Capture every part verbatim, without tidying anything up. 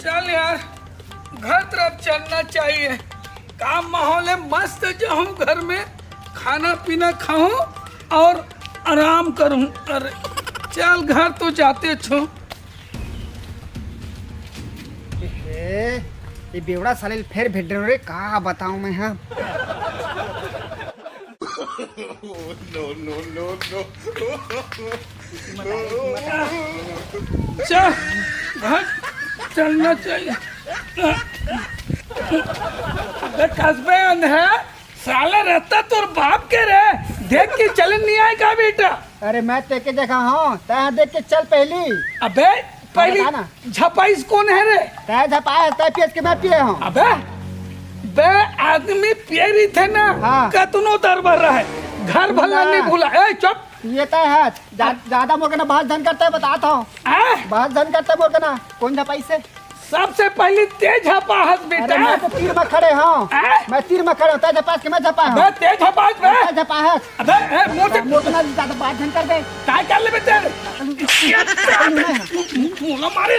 चल यार, घर तरफ चलना चाहिए। काम माहौल है, मस्त जाहूँ घर में, खाना पीना खाहूँ और आराम करूँ। अरे चल, घर तो जाते छो। ए, ये बेवड़ा साले फेर भेट रे, का बताऊं मैं, हाँ? No, no, no, no। चल, भाग, चलना चाहिए। अबे कसबे अंधे, साले रहता तोर बाप के रे, देख के चलन नहीं आएगा बेटा। अरे मैं तेके देखा हूँ, तै देख के चल पहली। अबे पहली बता ना। झपाइस कोन हे रे? तै झपाए, तै पियस के मैं पिए हूँ। अबे बे, आदमी पिए रहिथे ना, हाँ। कतनो दर भर रहे, घर भला नहीं भूला। ए चुप। ये तय है, जा, ज्यादा मोर के ना बहस झन करते, बतात हूँ। आ? बहस झन करते मोर के ना, कोन झपाइस हे? सबसे पहले तै झपाहस बेटा। अरे मैं तो तीर में खड़े हूँ। आ? मैं तीर में खड़े हूँ, तै झपाहस के मैं झपाहूँ। बे तै झपाहस बे। तै झपाहस। अबे ए, मोर से मोर के ना ज्यादा बात झन कर बे। काय कर लेबे तेरे? मोला मारे।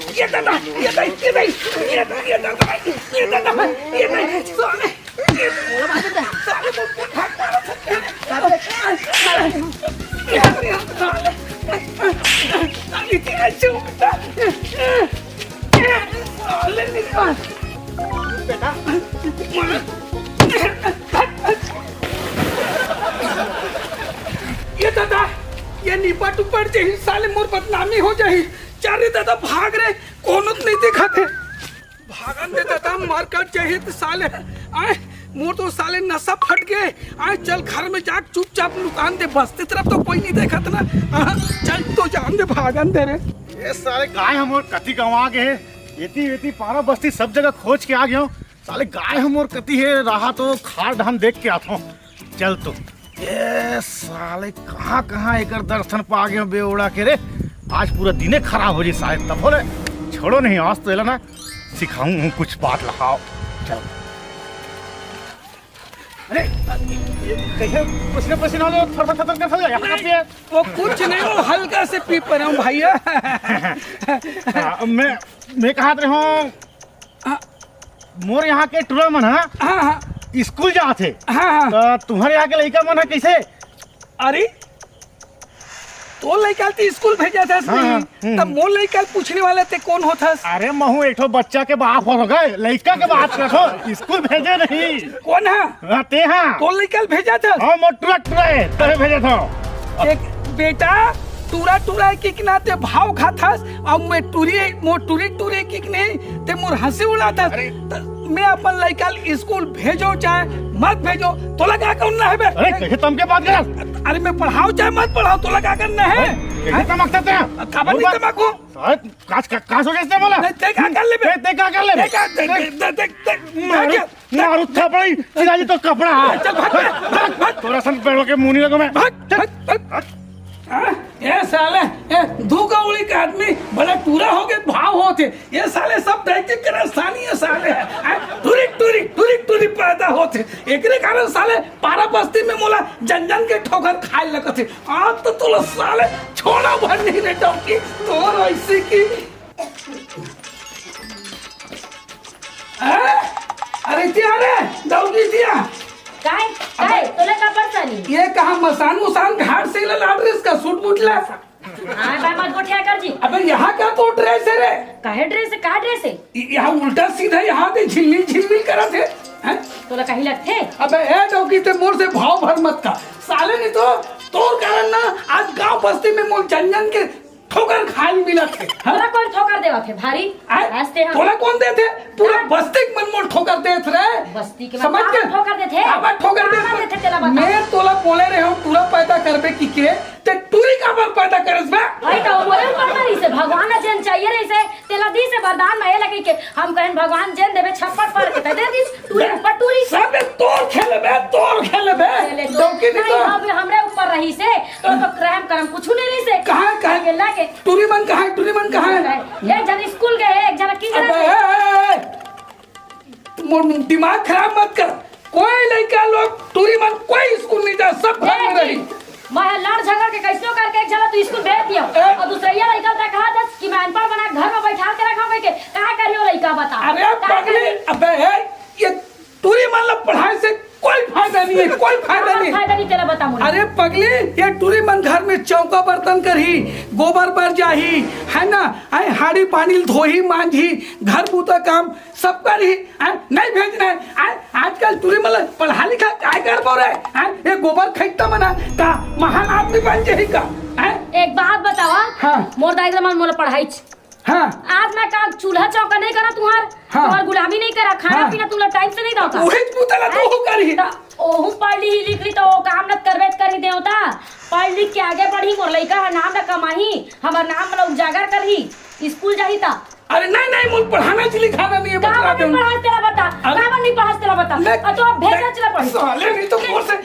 ये दादा, ये दादा, ये दादा, ये दादा, ये दादा, ये दादा, ये दादा, साले, ये साले, साले, साले, साले, निकाल। बेटा। ये दादा, ये निपट उपट जाही, साले मोर बदनामी हो जाही। चल रे दादा, भाग रे, कोनो तो नहीं देखत हे। भागन दे दादा, मर कट जाही तो साले। आए, मोर तो साले नसा फट गे। आए, चल घर में जाके चुपचाप लुकान दे, बस्ती तरफ तो कोई नहीं देखत ना। हाँ, चल तो जान दे, भागन दे रे। ये साले गाय हमर कति गंवा गे हे। एती, एती पारा बस्ती सब जगह खोज के आ गे हूँ। साले गाय हमर कति हे, रहा तो खार ढान देख के आत हूँ। चल तो। ये साले कहाँ, कहाँ एकर दर्शन पा गे हूँ बेवड़ा के रे। आज पूरा दिने खराब हो जाही साले, तब बोले छोड़ो नहीं, आज तो एला ना सिखाऊं हूँ कुछ बात लहाओ। चल। अरे, ये कैसे पसीना पसीना हो गया, थर थर थर थर कर यहाँ पे? वो कुछ नहीं, वो हल्का से पी पा रहा हूँ भैया। हाँ, मैं, मैं कहा रहे हूँ, हाँ। मोर यहाँ के टुरा मन, हाँ? हाँ, हाँ। स्कूल जात हे। हाँ, हाँ। तो तुम्हारे यहाँ के लइका मन ह कैसे? अरे, तोर लइका ल ते स्कूल भेजत हस हाँ, नहीं, हाँ, हम्म। तब मोर लइका ल पूछने वाला ते कोन होत हस? अरे, महू एक ठो बच्चा के बाप हो गए, लइका के बात करत हो, स्कूल भेजे नहीं। कोन हा? हाँ, ते हा। तोर लइका ल भेजत हस? हाँ, मोर टुरा टुरा हे, तोहे भेजत हो। देख, बेटा, टुरा टुरा के किना ते भाव खात हस, अब मैं टुरी, मोर टुरी टुरी के नहीं, ते मोर हंसी उड़ात हस। अरे। त मैं अपन लइका ल स्कूल भेजो चाहे मत भेजो, तोला का करना हे बे? अरे, कैसे तमके बात करत? अरे, मैं पढ़ाओ चाहे मत पढ़ाओ, तोला का करना हे? अरे, कैसे हैं? तमकते हैं? काबर नहीं बोल बा- तमकूं? साहब, कास, का, कास हो जाए बोला? नहीं, ते का कर लेबे? ते, ते का कर लेबे? ते का, ते, ते, ते, ते, ते, मारो, क्या? मारो थपड़ी, चिराजी तो कपड़ा है। चल, भाग, भाग, भाग, भाग। तोरा सन पेड़ों के मुंह नहीं लगो मैं। भाग, भाग, भाग। हाँ? ये साले, ये दू कौड़ी का आदमी बड़ा टूरा हो के भाव होत हे। ये साले सब दैतिक के स्थानीय साले हैं। हाँ? टूरी, टूरी, टूरी, टूरी पैदा होत हे। एकरे कारण साले पारा बस्ती में मोला जन जन के ठोकर खाए लगत हे। आज तो तोला साले छोड़ा भर नहीं रे डौकी, तोर ऐसी की। हैं? अरे दिया रे, डौकी दिया। काय? काय? अबे, तोला का परेशानी? ये कहाँ मसान मुसान घाट से ले लाड रहे इसका सूट बूट ला। हाँ, बाय मत गोठिया कर जी। अबे, यहाँ का तो ड्रेस है रे? काहे ड्रेस है? का ड्रेस है? य-, यहाँ उल्टा सीधा यहाँ दे झिलमिल झिलमिल करत हे। हैं? तोला कहीं लगथे? अबे, ए डौकी, ते मोर से भाव भर मत का। साले नहीं तो तोर कारण ना आज गांव बस्ती में मोर जन जन के ठोकर खाए ल मिलत हे। हाँ? तोला कोन ठोकर देवत हे भारी? आय? हंसते हम। तोला कोन देथे? पूरा हाँ। बस्ती के मन मोर ठोकर देत रे। बस्ती के मन समझ काबर के? ठोकर देथे? काबर ठोकर काबर देत? देथे तेला बता। मैं तोला बोले रहे हूँ, टूरा पैदा करबे की के, ते टूरी काबर पैदा करस बे? भाई तो बोले ऊपर में रही से, भगवान ने जेन चाहिए रही से, तेला दी से वरदान में ये लगे के, हम कहें भगवान जेन देवे छप्पर पर के, ते दे दी टूरी बे, ऊपर टूरी। सब तोर खेल बे, तोर खेल बे। खेले तो डौकी नहीं नहीं, तो। अब हमरे ऊपर रही से, तो, तो रहम करम कुछ नहीं रही से। कहाँ, कहाँ? ये लाके। टूरी मन कहाँ है? टूरी मन कहाँ है? एक जन स्कूल गए, एक जन की अबे, ए, ए, ए, ए, मोर दिमाग खराब मत कर। कोई लइका लोग टूरी मन कोई स्कूल नहीं जा, सब घर में ए, रही। मैं लड़ झगड़ के कैसनो करके एक जना तू स्कूल भेज बता। अरे का पगली, करी? अबे, ए, ये टूरी मन ला पढ़ाए से कोई फायदा नहीं है, कोई फायदा नहीं। फायदा नहीं, तेला बता मोला। अरे पगली, ये टूरी मन घर में चौका बर्तन करही, गोबर बर जाही, है ना, आए हाड़ी पानी धोही मांझी, घर बूता काम सब करही, आए नहीं भेजना है। आए आजकल टूरी मन ला पढ़ा लिखा काय कर बोले? आए ये गोबर खैता मना का महान आदमी बन जाही का? आए एक बात बतावा। हाँ। मोर दाई के जमाना मोला पढ़ाई हाँ। आज मैं का चूल्हा चौका नहीं करा तुम्हार, हाँ। तुम्हार गुलामी नहीं करा, खाना हाँ। पीना तुमला टाइम से नहीं दौता। उही पूतला तो ओहू करही। त ओहू पढ़ ली लिख ली तो वो काम न करबे करी देवता। पढ़ लिख के आगे बढ़ी, मोर लइका ह नाम न कमाही, हमर नाम ल उजागर करही, स्कूल जाही त। अरे नहीं नहीं, मोर पढ़ाना च लिखाना नहीं है, का बता बनी दे। पढ़ास तेला बता, अरे का बनी पढ़ास तेला बता। मैं आ तो अब भेजा मैं चला पढ़ी। साले नहीं तो मोर से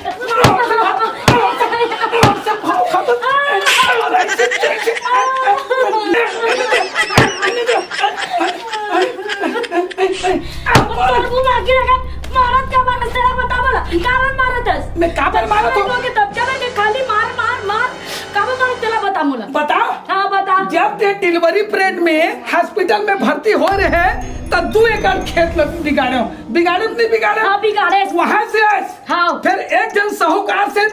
मारत का मारत तेला बता मोला। काबर मारत हस? मैं काबर मारत हूँ? लोग के तब जब के खाली मार, मार, मार। काबर मारत तेला बता मोला। बता। हाँ, बता। जब ते डिलीवरी पीरियड में हॉस्पिटल में भर्ती हो रहे, तब दू एकड़ खेत ल बिगाड़े हो। बिगाड़े नहीं बिगाड़े? हाँ, बिगाड़े। वहाँ से आए। हाँ। फिर एक जन साहूकार से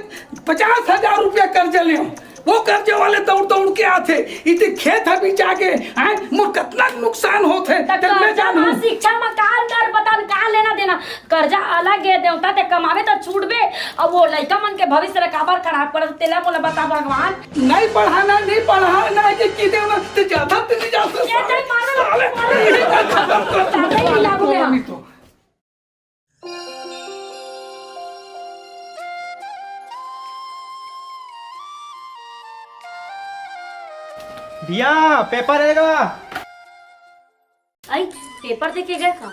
पचास हजार रुपया कर्जा ले हो। वो कर्जे वाले दौड़ दौड़ के आथे, इति खेत ह बिचा गे, हैं? मोर कतना नुकसान होथे, त तेन मैं कर्जा जानहूँ। मा शिक्षा मा का अंतर बता न, का लेना देना? कर्जा अलग हे देवता, ते कमावे त छूटबे, अब वो लइका मन के भविष्य ला काबर खराब करत, तेला मोला बता भगवान। नहीं पढ़ाना, नहीं पढ़ाना है कि, कि देवना, ते जाता ते नहीं जाता, ये साले, नहीं मारो, साले। मारो। जाता ही नहीं लागू में हम। नहीं तो। भैया, पेपर आएगा। आई, पेपर देके गए का?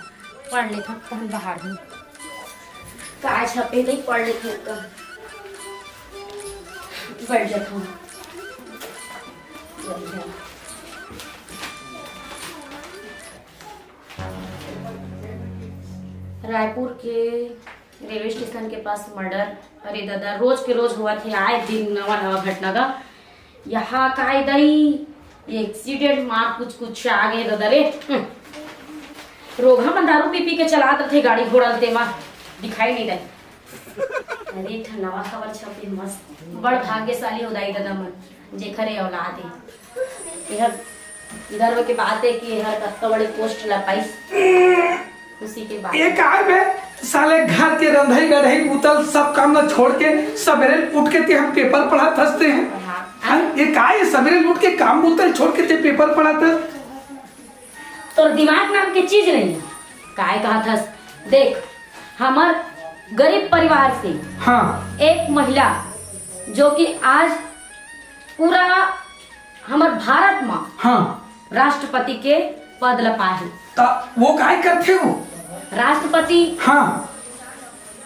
पढ़ लेथन, तहन बाहर हूँ। का छपे नहीं, पढ़ लेथन का। बैठ जाता हूँ। रायपुर के रेलवे स्टेशन के पास मर्डर। अरे दादा, रोज के रोज होवत हे, आए दिन नवा नवा घटना का। यहाँ काय दई, एक्सीडेंट मार कुछ कुछ आ गए दादा रे। हम्म। रोगहा मन दारू पी पी के चलात रथे गाड़ी घोड़ा ल, तेमा दिखाई नहीं दे। अरे, एक ठन नवा खबर छपे मस्त। बड़ भाग्यशाली हो दाई ददा मन, जेखर ये औलाद हे। एहर गर्व के बात हे कि एहर कतका बड़े पोस्ट ला पाइस। खुशी के बात। ये काय बे, साले घर के रंधई गढ़ई बुतल सब काम ला छोड़ के सबेरे उठ के ते हम पेपर पढ़त हंसते हैं। हाँ। हाँ, ये काय हे, सबेरे उठ के काम बुतल छोड़ के ते पेपर पढ़त हस? तोर दिमाग नाम के चीज नहीं हे। काय कहत हस? देख, हमर गरीब परिवार से हाँ। एक महिला जो कि आज पूरा हमर भारत म हाँ। राष्ट्रपति के पद ल पाए हे। त वो काय करथे वो? राष्ट्रपति हाँ।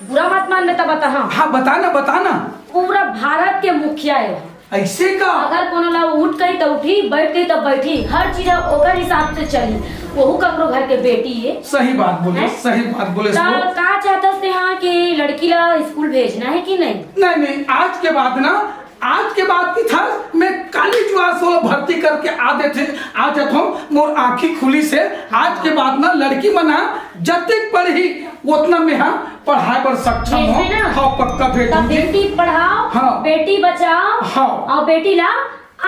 बुरा मत मान बेटा, बता हाँ। हाँ, बता ना, बता ना। पूरा भारत के मुखिया हे। ऐसे का? अगर कोनो ला उठ कही त उठी, बैठ कही त बैठी, हर चीज ह ओकर हिसाब से चली। वहू ककरो घर के बेटी हे। सही बात बोले, हैं? सही बात बोले त सो। का चाहत हस तेहा कि लड़की ला स्कूल भेजना हे कि नहीं? नहीं, नहीं, आज के बाद ना, आज के बाद की था, मैं काली जुआर से भर्ती करके आ देथे, आ जात हूँ, मोर आँखी खुली से। आज के बाद ना लड़की मन ह जतिक पढ़ही, ओतना में हम पढ़ाए बर सक्षम हो। भेजबे ना? हाँ, पक्का तब भेजूंगी। बेटी पढ़ाओ, हाँ। बेटी बचाओ हाँ। और बेटी ला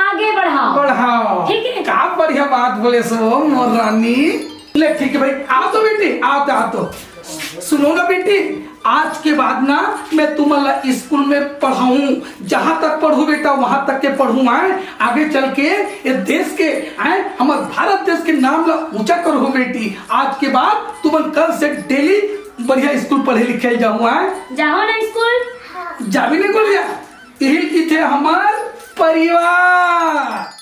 आगे बढ़ाओ। बढ़ाओ। ठीक है? का बढ़िया बात बोले सो मोर रानी। ले ठीक है भाई, आ तो बेटी, आ तो, आ तो। सुनो ना बेटी, आज के बाद ना मैं तुम्हारा स्कूल में पढ़ाऊं, जहां तक पढ़ू बेटा वहां तक के पढ़ू, आए आगे चल के ये देश के, आए हमारे भारत देश के नाम ला ऊंचा करो बेटी। आज के बाद तुम कल से डेली बढ़िया स्कूल पढ़े लिखे जाऊँ, आए। जाओ ना स्कूल। जाबी नहीं बोलिया, यही की थे हमार परिवार।